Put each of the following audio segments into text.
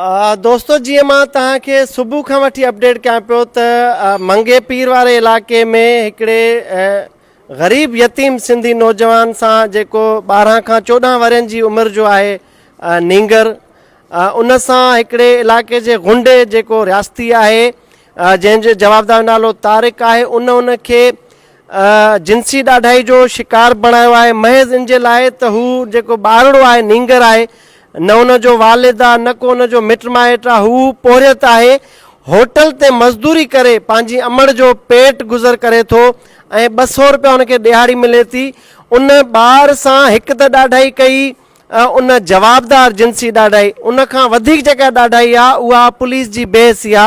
دوستو جيئن مان توهان کي صبح کان وٺي اپڊيٽ ڪيان پيو ته منگي پير واري علائقي ۾ هڪڙي غريب يتيم سنڌي نوجوان سان جيڪو 12 کان 14 ورهين جي عمر جو آهي نينگر ان سان هڪڙي علائقي جي غنڊي جيڪو رياستي آهي جنهن جو جوابدار نالو طارق آهي ان ان کي جنسي ڏاڍائي جو شڪار بڻايو آهي محض ان جي لاء ته هو جيڪو ٻارڙو آهي نينگر آهي نه ان جو والد آ نه ڪو ان جو مٽ مائٽ آ هو پورهيت آهي هوٽل تي مزدوري ڪري پنهنجي امڙ جو پيٽ گذر ڪري ٿو ۽ 200 روپيا ان کي ڏهاڙي ملي ٿي ان ٻار سان هڪ ته ڏاڍائي ڪئي ان جوابدار جنسي ڏاڍائي ان کان وڌيڪ جيڪا ڏاڍائي آ اها پوليس جي بي حسي آ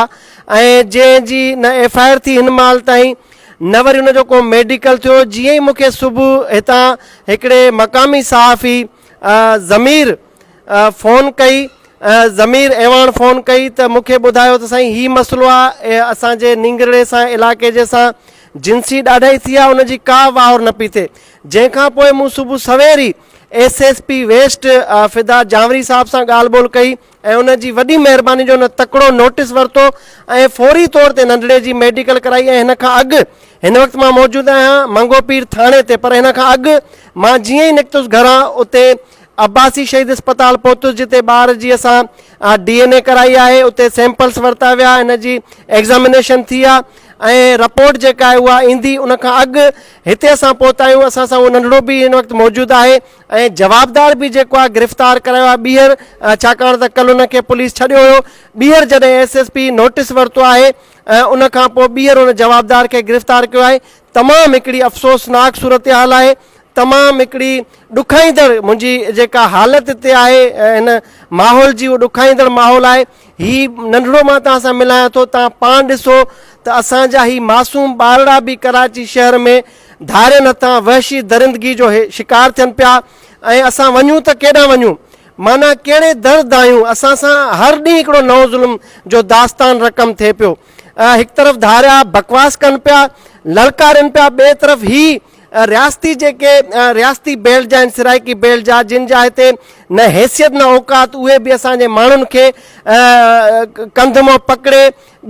۽ جنهن جي نه ايف I R ٿي هن مهل تائين نه وري ان جو ڪو ميڊيڪل ٿيو جيئن ئي مون کي صبح هتان هڪڙي مقامي صحافي ضمير فون ڪئي ضمير اعواڻ فون ڪئي ته مون کي ٻڌايو ته سائين هي مسئلو آ اسان جي نينگرڙي سان علائقي جي سان جنسي ڏاڍائي ٿي آ ان جي ڪا واهر نه پئي ٿئي جنهن کان پوء مون صبح سوير ئي S S P west Fida Janwari صاحب سان ڳالهه ٻولهه ڪئي ۽ ان جي وڏي مهرباني جو ان تڪڙو نوٽيس ورتو ۽ فوري طور تي ننڍڙي جي ميڊيڪل ڪرائي ۽ هن کان اڳ هن وقت مان موجود آهيان منگهو پير ٿاڻي تي پر هن کان اڳ مان جيئن ئي نڪتس گهران اتي عباسي شهيد اسپتال پهتس جتي ٻار جي اسان ڊي اين اي ڪرائي آهي اتي سيمپلس ورتا ويا ان جي ايگزامينيشن ٿي آهي ۽ رپورٽ جيڪا آهي اها ايندي ان کان اڳ هتي اسان پهتا آهيون اسان سان اهو ننڍڙو به هن وقت موجود آهي ۽ جوابدار به جيڪو آهي گرفتار ڪرايو آهي ٻيهر ڇاڪاڻ ته ڪل ان کي پوليس ڇڏيو هيو ٻيهر جڏهن ايس ايس پي نوٽيس ورتو آهي ۽ ان کان پوء ٻيهر ان جوابدار کي گرفتار ڪيو آهي تمام هڪڙي افسوسناڪ صورتحال آهي تمام هڪڙي ڏکائيندڙ منهنجي جيڪا حالت هتي آهي هن ماحول جي اهو ڏکائيندڙ ماحول آهي هي ننڍڙو مان توهان سان ملايان ٿو توهان پاڻ ڏسو ته اسان جا هي معصوم ٻارڙا به ڪراچي شهر ۾ ڌارين هٿان وحشي درندگي جو شڪار ٿين پيا ۽ اسان وڃون ته ڪيڏانهن وڃون معنيٰ ڪهڙي در دايون اسان سان هر ڏينهن هڪڙو نئون ظلم جو داستان رقم ٿئي پيو هڪ طرف ڌاريا بڪواس ڪن پيا للڪارين پيا ٻئي طرف هي رياستي جيڪي رياستي بيلٽ جا آهن سرائيڪي بيلٽ جا جن جا هتي نه حيثيت نه اوقات اهي به اسان جي ماڻهن کي ڪنڌ مان پڪڙي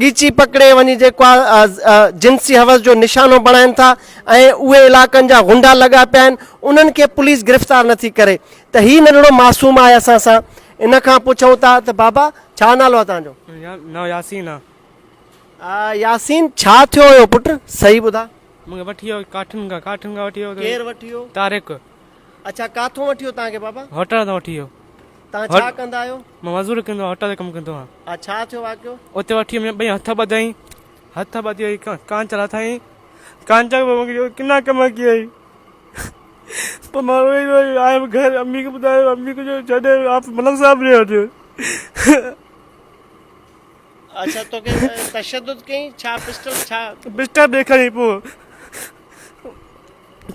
ڳيچي پڪڙي وڃي جيڪو آهي جنسي حوس جو نشانو بڻائن ٿا ۽ اهي علائقن جا غنڊا لڳا پيا آهن انهن کي پوليس گرفتار نٿي ڪري ته هي ننڍڙو معصوم آهي اسان سان ان کان پڇون ٿا ته بابا ڇا نالو آهي تنهنجو؟ نالو ياسين آهي. ياسين ڇا ٿيو هيو پٽ صحيح ٻڌا. مون کي وٺي ويو ڪاٺين کان ڪاٺين کان وٺي ويو ڪير وٺي ويو؟ طارق. اڇا ڪاٿون وٺي ويو توهان کي بابا؟ هوٽل تان وٺي ويو. توهان ڇا ڪندا آهيو؟ مان مزوري ڪندو آهيان هوٽل تي ڪم ڪندو آهيان. ها ڇا ٿيو واقعو؟ اتي وٺي ويو ٻئي هٿ ٻڌائين هٿ ٻڌي وري ڪانچ لاٿائين ڪانچ کان پوء مون کي چيو ڪنا ڪم ڪيئي پوء مان روئي روئي آيم گهر امي کي ٻڌايو امي کي چيو ڇڏي آپ ملڪ صاحب ڏي وٺ. اڇا توکي تشدد ڪئين ڇا پسٽل ڇا؟ پسٽل ڏيکاري پوء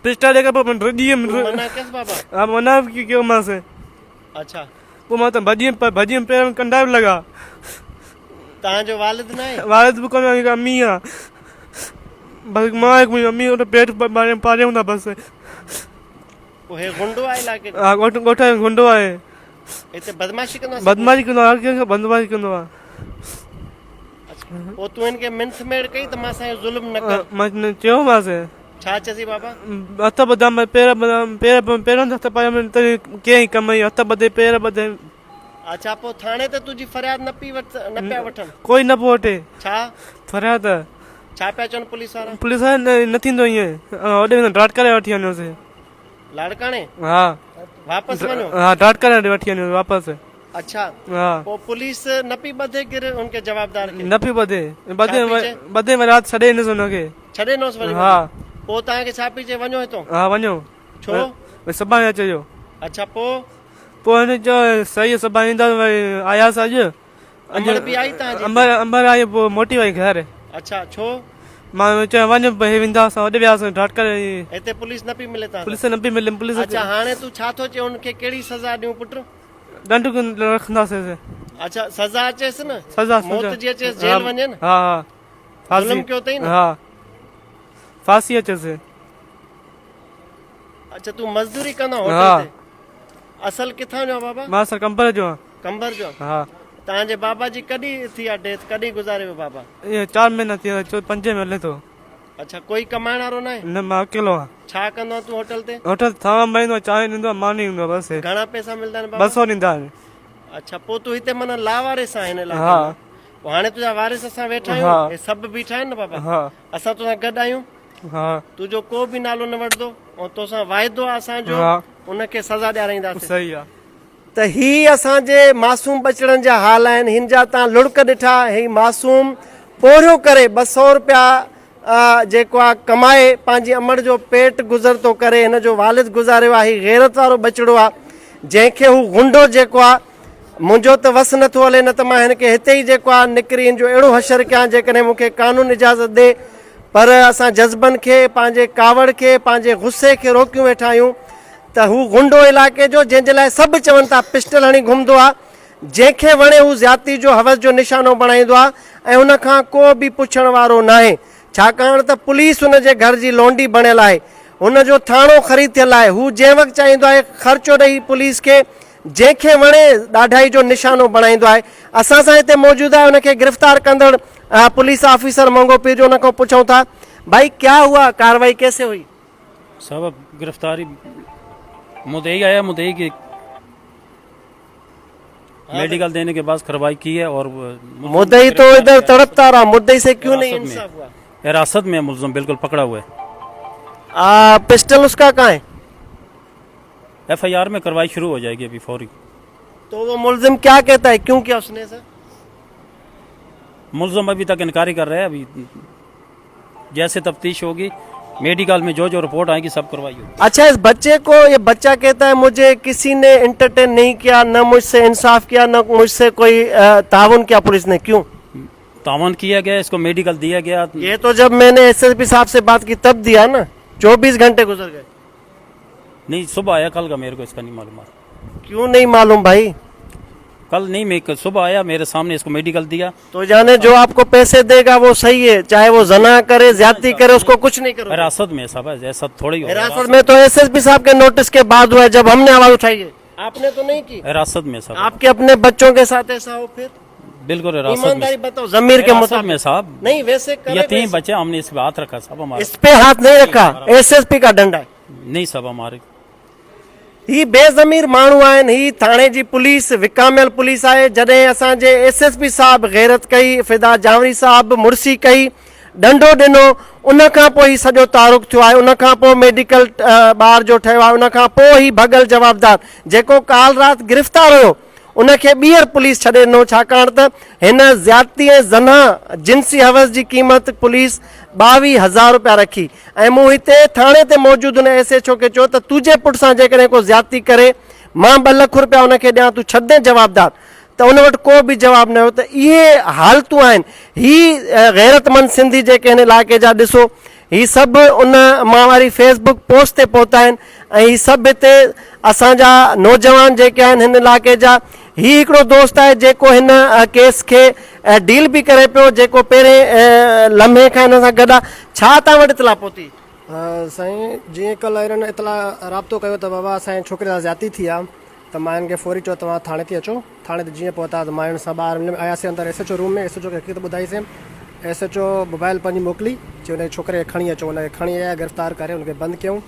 پسٽل ڏيکاري پوء ڊڄي ويم. تون منع ڪيس بابا؟ ها منع به ڪيومانس. اڇا پوء مان ته ڀڄي ويم ڀڄي ويم پير ۾ ڪنڊا به لڳا. توهان جو والد ناهي؟ والد به ڪونهي هڪ امي آ بس مان هڪ منهنجي امي ان پيٽ پاليون ٿا بس. پوء هي غنڊو آهي علائقي جو؟ ها ڳوٺ ڳوٺ جو غنڊو آهي. هتي بدمعاشي ڪندو آهي؟ بدمعاشي ڪندو آهي هر ڪنهن سان بدمعاشي ڪندو آهي. پوء تون هن کي منٿ ميڙ ڪئي ته مان سان اهو ظلم نه ڪر؟ مان چيومانس. ڇا چيسين بابا؟ هٿ ٻڌا پير ٻڌا پير پيرن تي هٿ پايم ته ڪيئي ڪم ئي هٿ ٻڌي پير ٻڌي. اڇا پوء ٿاڻي تي تنهنجي فرياد نه پئي وٺ نه پيا وٺن؟ ڪوئي نه پيو وٺي. ڇا؟ فرياد. ڇا پيا چون پوليس وارا؟ پوليس وارا نه ٿيندو ائين هوڏي وڃو ڊاٽ ڪري وٺي وڃوس. لاڙڪاڻي؟ ها. واپس وڃو؟ ها ڊاٽ ڪري وٺي وڃو واپس. اڇا ها. پوء پوليس نه پئي ٻڌي گر ان کي جوابدار کي؟ نه پئي ٻڌي ٻڌي ٻڌي وري رات ڇڏي ڏنس ان کي. ڇڏي ڏنس وري؟ ها. پوء توهان کي ڇا پئي چئي وڃو هتون؟ ها وڃو. ڇو؟ ڀئي سڀاڻي اچجو. اڇا پوء؟ پوء هن چيو صحيح سڀاڻي ايندا وري آياس اڄ. امڙ به آئي تان جي؟ امڙ امڙ آئي پوء موٽي وئي گهر. اڇا ڇو؟ مان چيو وڃ هي ويندا اسان هوڏي وياسين ڍاٽ ڪري. هتي پوليس نه پئي ملي تان؟ پوليس نه پئي ملي پوليس. اڇا هاڻي تون ڇا ٿو چئين هن کي ڪهڙي سزا ڏيون پٽ؟ ڏنڊ رکنداسين. اڇا سزا اچيس نه؟ سزا موت جي اچيس جيل وڃي نه؟ ها ها. ظلم ڪيو اٿئي نه؟ ها ڦاسي اچيس. اڇا تون مزدوري ڪندو هوٽل تي؟ اصل ڪٿان جو آ بابا؟ مان اصل قمبر جو آهيان. قمبر جو؟ ها. توهان جي بابا جي ڪڏهن ٿي آ ڊيٿ ڪڏهن گذاري ويو بابا؟ اهو چار مهينا ٿي ويا چو پنجين ۾ هلي ٿو. اڇا ڪوئي ڪمائڻ وارو ناهي؟ نه مان اڪيلو آهيان. ڇا ڪندو آهين تون هوٽل تي؟ هوٽل تي ٿانو ملندو آهي چانهه ڏيندو آهي ماني ڏيندو آهي بس. گهڻا پئسا ملدا آهن بابا؟ 200 ڏيندا آهن. اڇا پوء تون هتي معنيٰ لاوارث آهين هن علائقي ها. ۾؟ پوء هاڻي تنهنجا وارث اسان ويٺا آهيون ها. هي سڀ بيٺا آهن نه بابا؟ ها. اسان توسان گڏ آهيون؟ ها. تنهنجو ڪو به نالو نه وٺندو ۽ توسان واعدو آهي اسان جو ها. ان کي سزا ڏيارائينداسين. صحيح آهي. ته هي اسان جي معصوم ٻچڙن جا حال آهن هن جا تان لڙڪ ڏٺا هي معصوم پورهيو ڪري 200 روپيا جيڪو آ ڪمائي پنهنجي امڙ جو پيٽ گذر ٿو ڪري هن جو والد گذاريو آ هي غيرت وارو ٻچڙو آ جنهن کي هو غنڊو جيڪو آ منهنجو ته وس نٿو هلي نه ته مان هن کي هتي ئي جيڪو آ نڪري هن جو اهڙو حشر ڪيان جيڪڏهن مون کي قانون اجازت ڏي پر اسان جذبن کي پنهنجي ڪاوڙ کي پنهنجي غصي کي روڪيون ويٺا آهيون ته هو غنڊو علائقي جو جنهن جي لاء سڀ چون ٿا پسٽل هڻي گهمندو آ جنهن کي وڻي هو زيادتي جو حوس جو نشانو بڻائيندو آ ۽ ان کان ڪو به پڇڻ وارو ناهي ڇاڪاڻ ته پوليس ان جي گهر جي لونڊي بڻيل آهي هن جو ٿاڻو خريد ٿيل آهي هو جنهن وقت چاهيندو آهي خرچو ڏئي پوليس کي جنهن کي وڻي ڏاڍائي جو نشانو بڻائيندو آهي اسان سان هتي موجود آهي ان کي گرفتار ڪندڙ پوليس آفيسر منگو پير جو ان کان پڇون ٿا ڀائي ڪيا هوا ڪارروائي ڪيسي هئي؟ صاحب گرفتاري مدعي آیا مدعي کی میڈیکل دینے کے بعد کارروائی کی ہے اور مدعی تو ادھر تڑپتا رہا مدعی سے کیوں نہیں انصاف ہوا؟ حراست میں ملزم بالکل پکڑا ہوا ہے۔ پسٹل اس کا کہاں ہے؟ ایف I R میں کارروائی شروع ہو جائے گی ابھی فوری۔ تو وہ ملزم کیا کہتا ہے کیوں کیا اس نے سر؟ ملزم ابھی تک انکاری کر رہے ہیں، ابھی جیسے تفتیش ہوگی میڈیکل میں جو جو رپورٹ آئے گی سب کروائی ہوگی۔ اچھا اس بچے کو یہ بچہ کہتا ہے مجھے کسی نے انٹرٹین نہیں کیا، نہ مجھ سے انصاف کیا، نہ مجھ سے کوئی تعاون کیا پولیس نے، کیوں؟ تعاون کیا گیا، اس کو میڈیکل دیا گیا۔ یہ تو جب میں نے ایس ایس پی صاحب سے بات کی تب دیا نا، 24 گھنٹے گزر گئے۔ نہیں صبح آیا کل کا، میرے کو اس کا نہیں معلومات۔ کیوں نہیں معلوم بھائی؟ کل نہیں، میں صبح آیا میرے سامنے اس کو میڈیکل دیا۔ تو جانے جو آپ کو پیسے دے گا وہ صحیح ہے، چاہے وہ زنا کرے زیادتی کرے اس کو کچھ نہیں کرو۔ حراست میں صاحب ایسا تھوڑی ہوگا۔ حراست میں تو ایس ایس پی صاحب کے نوٹس کے بعد ہوا ہے جب ہم نے آواز اٹھائی ہے، آپ نے تو نہیں کی۔ حراست میں صاحب۔ آپ کے اپنے بچوں کے ساتھ ایسا ہو پھر؟ بالکل حراست میں۔ ایمانداری بتاؤ ضمیر کے حراست میں صاحب۔ نہیں ویسے کرے یتیم بچے ہم نے اس پہ ہاتھ رکھا صاحب، ہمارا اس پہ ہاتھ نہیں رکھا، ایس ایس پی کا ڈنڈا ہے۔ نہیں صاحب ہمارے هي بي ضمير ماڻهو آهن، هي ٿاڻي جي پوليس وڪاميل پوليس آهي، جڏهن اسان جي ايس ايس پي صاحب غيرت ڪئي، فدا جانوري صاحب مڙسي ڪئي، ڏنڊو ڏنو، ان کان پوء هي سڄو تعارف ٿيو آهي، ان کان پوء ميڊيڪل ٻار جو ٺهيو آهي، ان کان پوء هي ڀڳل جوابدار جيڪو ڪالهه رات گرفتار هيو ان کي ٻيهر پوليس ڇڏي ڏنو ڇاڪاڻ ته هن زيادتي ۽ زنا جنسي حوس جي قيمت پوليس 22 هزار روپيا رکي ۽ مون هتي ٿاڻي تي موجود ان ايس ايڇ او کي چيو ته تنهنجي پٽ سان جيڪڏهن ڪو زيادتي ڪري مان 2 لک روپيا ان کي ڏيان تون ڇڏدين جوابدار ته ان وٽ ڪو به جواب نه هيو ته اهي حالتون آهن هي غيرتمند سنڌي جيڪي هن علائقي جا ڏسو هي سڀ ان مان واري فيس بڪ پوسٽ تي پهتا آهن ۽ هي سڀ هتي اسان جا نوجوان جيڪي آهن هن علائقي جا هي هڪڙو دوست آهي جيڪو هن ڪيس کي ڊيل به ڪري پيو جيڪو پهرين لمحي کان هن سان گڏ آهي ڇا توهان وٽ اطلاع پهتي؟ سائين جيئن ڪلهه هنن اطلاع رابطو ڪيو ته بابا اسان جي ڇوڪري سان زيادتي ٿي آهي ته مان هنن کي فوري چيو توهان ٿاڻي تي اچو ٿاڻي تي جيئن پهتا ته مان هنن سان ٻاهر آياسين اندر S H O room ۾ S H O کي حقيقت ٻڌائيسين ايس ايڇ او موبائل پنهنجي موڪلي چي ان ڇوڪري کي کڻي اچو ان کي کڻي آيا گرفتار ڪري ان کي بند ڪيائون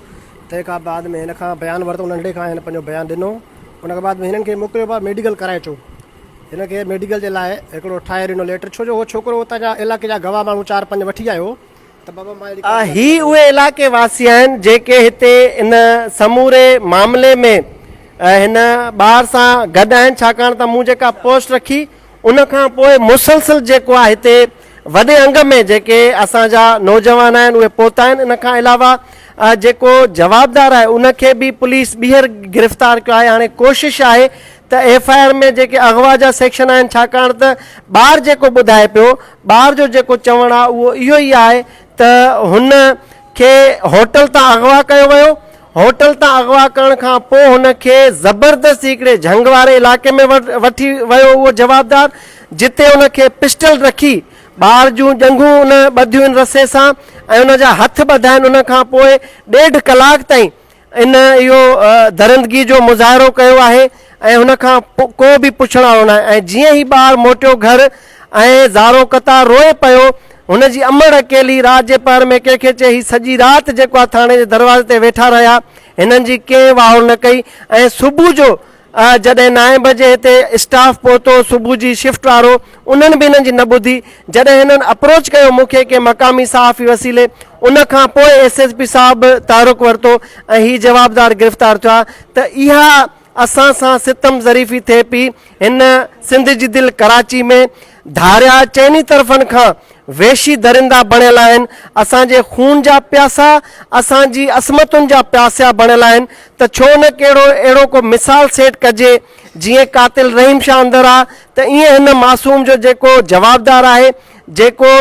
تنهن کان بعد ۾ هن کان بيان ورتو ننڍڙي کان هن پنهنجو بيان ڏنو ان کان بعد ۾ هنن کي موڪليو بابا ميڊيڪل ڪرائي اچو هن کي ميڊيڪل جي لاء هڪڙو ٺاهي ڏنو ليٽر ڇو جو هو ڇوڪرو اتان جا علائقي جا گواهه ماڻهو چار پنج وٺي آيو ته بابا مان اهڙي ڪا هي اهي علائقي واسي آهن جيڪي هتي ان سموري معاملي ۾ هن ٻار سان گڏ آهن ڇاڪاڻ ته مون جيڪا پوسٽ رکي ان کان پوء مسلسل جيڪو آهي هتي وڏي انگ ۾ جيڪي اسان جا نوجوان آهن اهي پهتا آهن ان کان علاوه جيڪو جوابدار آهي ان کي به پوليس ٻيهر گرفتار ڪيو آهي هاڻي ڪوشش آهي ته ايف I R ۾ جيڪي اغوا جا سيڪشن آهن ڇاڪاڻ ته ٻار جيڪو ٻڌائي پيو ٻار جو جيڪو چوڻ آهي اهو اهو ئي آهي ته هن کي هوٽل تان اغوا ڪيو ويو، هوٽل تان اغوا ڪرڻ کان پوء هن کي زبردستي هڪڙي جهنگ واري علائقي ۾ وٺي ويو اهو جوابدار جتي ان کي پسٽل رکي ٻار جون ڄنگهون ان ٻڌيون ان رسي سان ۽ ان جا هٿ ٻڌائن ان کان پوء ڏيڍ ڪلاڪ تائين ان اهو درندگي جو مظاهرو ڪيو آهي ۽ هن کان ڪو به پڇڻ وارو ناهي ۽ جيئن هي ٻار موٽيو گهر ۽ زارو قطار روئي پيو هن جي امڙ اڪيلي رات جي پهر ۾ ڪنهن کي چئي هي سڄي رات جيڪو آهي ٿاڻي جي دروازي تي ويٺا رهيا هنن جي ڪنهن واهر نه ڪئي ۽ صبح جو جڏهن نائين بجي هتي اسٽاف پهتو صبح جي شفٽ وارو انهن به هنن جي نه ٻڌي جڏهن هنن اپروچ ڪيو مون کي ڪنهن مقامي صحافي وسيلي ان کان پوء ايس ايس پي صاحب تحرڪ ورتو ۽ هي جوابدار گرفتار ٿيا ته اها اسان سان ستم ظريفي ٿئي پئي هن سنڌ جي دل ڪراچي ۾ ڌاريا چئني طرفن کان وحشي درندا بڻيل آهن، اسان جي خون جا پياسا، اسان جي عصمتن جا پياسيا بڻيل آهن ته ڇو نه ڪهڙو اهڙو ڪو مثال سيٽ ڪجي جيئن قاتل رحيم شاهه اندر آ ته ايئن هن معصوم جو جيڪو جوابدار آهي جيڪو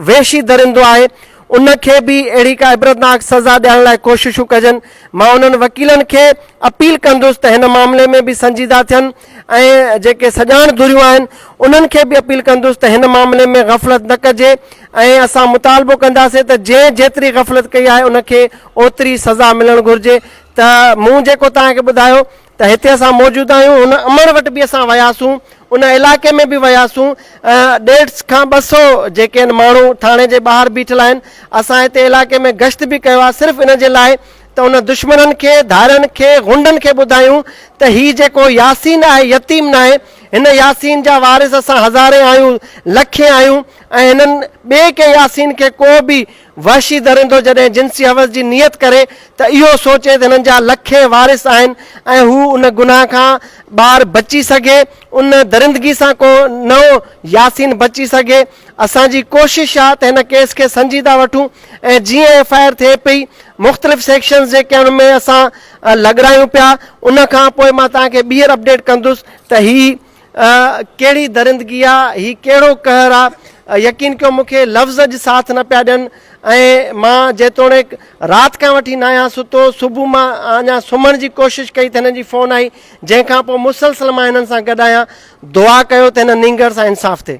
وحشي درندو آهي ان کي به اهڙي ڪا عبرتناڪ سزا ڏيارڻ لاء ڪوششون ڪجن. مان انهن وڪيلن کي اپيل ڪندس ته هن معاملي ۾ به سنجيده ٿين ۽ جيڪي سڄاڻ ڌريون آهن انهن کي به اپيل ڪندس ته هن معاملي ۾ غفلت نه ڪجي ۽ اسان مطالبو ڪنداسين ته جنهن جيتري غفلت ڪئي آهي ان کي اوتري سزا ملڻ گهرجي ته مون جيڪو توهان کي ٻڌايو ته هتي اسان موجود آهيون هن امڙ وٽ به اسان وياسون ان علائقي ۾ به وياسون ڏيڍ کان 200 جيڪي آهن ماڻهو ٿاڻي جي ٻاهر بيٺل آهن اسان هتي علائقي ۾ گشت به ڪيو آهي صرف ان جي لاء ته ان دشمنن کي ڌارين کي غنڊن کي ٻڌايون ته هي جيڪو ياسين آهي يتيم ناهي هن ياسين جا وارث اسان هزارين آهيون لکين آهيون ۽ هنن ٻئي ڪنهن ياسين کي ڪو به وحشي درندو جڏهن جنسي هوس جي نيت ڪري ته اهو سوچي ته هنن جا لکين وارث آهن ۽ هو ان گناهه کان ٻار بچي سگهي، ان درندگي سان ڪو نئون ياسين بچي سگهي. اسان جي ڪوشش آ ته هن ڪيس کي سنجيده وٺون ۽ جيئن ايف I R ٿئي پئي مختلف سيڪشنز جيڪي آهن ان ۾ اسان لڳرايون پيا ان کان پوء مان توهان کي ٻيهر اپڊيٽ ڪندس ته هي ڪهڙي درندگي آ، هي ڪهڙو قهر آ، يقين ڪيو مون کي لفظ اڄ ساٿ نه پيا ڏين ۽ مان جيتوڻيڪ رات کان وٺي ناهيان ستو، صبح مان اڃا سمهڻ جي ڪوشش ڪئي ته هنن جي فون آئي، جنهن کان پوء مسلسل مان هنن سان گڏ آهيان، دعا ڪيو ته هن نينگر سان انصاف ٿئي.